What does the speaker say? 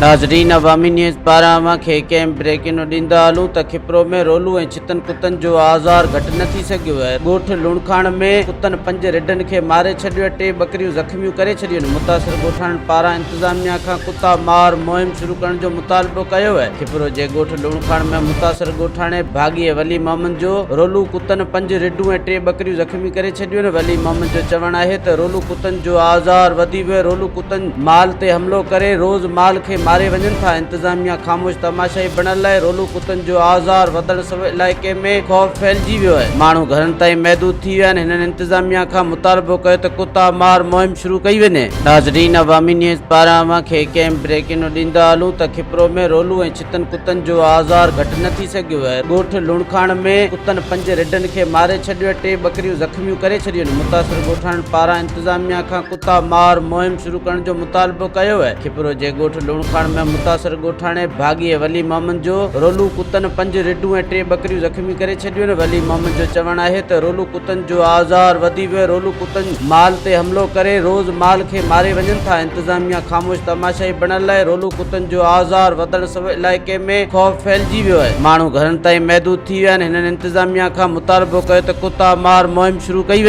ناظرين عوامي نيوز پاران اوهان کي هڪ اهم بريڪنگ ڏيندا هلون ته کپرو ۾ رولو ۽ ڇتن ڪتن جو آزار گهٽ نه ٿي سگهيو آهي ڳوٺ لوڻکاڻ ۾ ڪتن پنج رڍن کي ماري ڇڏيو ۽ ٽي ٻڪريون زخميون ڪري ڇڏيون آهن متاثر ڳوٺاڻن پاران انتظاميا کان ڪتا مار مهم شروع ڪرڻ جو مطالبو ڪيو آهي کپرو جي ڳوٺ لوڻکاڻ ۾ متاثر ڳوٺاڻي ڀاڳي ولي محمد جو رولو ڪتن پنج رڍون ۽ ٽي ٻڪريون زخمي ڪري ڇڏيون آهن ولي محمد جو چوڻ آهي ته رولو ڪتن جو آزار وڌي ويو رولو ڪتن مال تي حملو ڪري روز مال کي ماري وڃن ٿا، انتظاميا خاموش تماشائي بڻيل آهي، رولو ڪتن جو آزار وڌڻ سبب علائقي ۾ خوف ڦهلجي ويو آهي، ماڻهو گهرن تائين محدود ٿي ويا آهن، هنن انتظاميا کان مطالبو ڪيو ته ڪتا مار مهم شروع ڪئي وڃي. ناظرين عوامي نيوز پاران اوهان کي هڪ اهم بريڪنگ ڏيندا هلون ته کپرو ۾ رولو ۽ ڇتن ڪتن جو آزار گهٽ نه ٿي سگهيو آهي، ڳوٺ لوڻکاڻ ۾ ڪتن پنج رڍن کي ماري ڇڏيو ۽ ٽي ٻڪريون زخميون ڪري ڇڏيون آهن، متاثر ڳوٺاڻن پاران انتظاميا کان ڪتا مار مهم شروع ڪرڻ جو مطالبو ڪيو آهي، کپرو جي ڳوٺ لوڻکاڻ ۾ متاثر ڳوٺاڻي ڀاڳي ولي محمد جو رولو ڪتن پنج رڍون ۽ ٽي ٻڪريون زخمي ڪري ڇڏيون آهن، ولي محمد جو چوڻ آهي ته رولو ڪتن جو آزار وڌي ويو آهي، رولو ڪتن مال تي حملو ڪري روز مال کي ماري وڃن ٿا، انتظاميا خاموش تماشائي بڻيل آهي، رولو ڪتن جو آزار وڌڻ سبب علائقي ۾ خوف ڦهلجي ويو آهي، ماڻهو گهرن تائين محدود ٿي ويا آهن، هنن انتظاميا کان مطالبو ڪيو ته ڪتا مار مهم شروع ڪئي وڃي.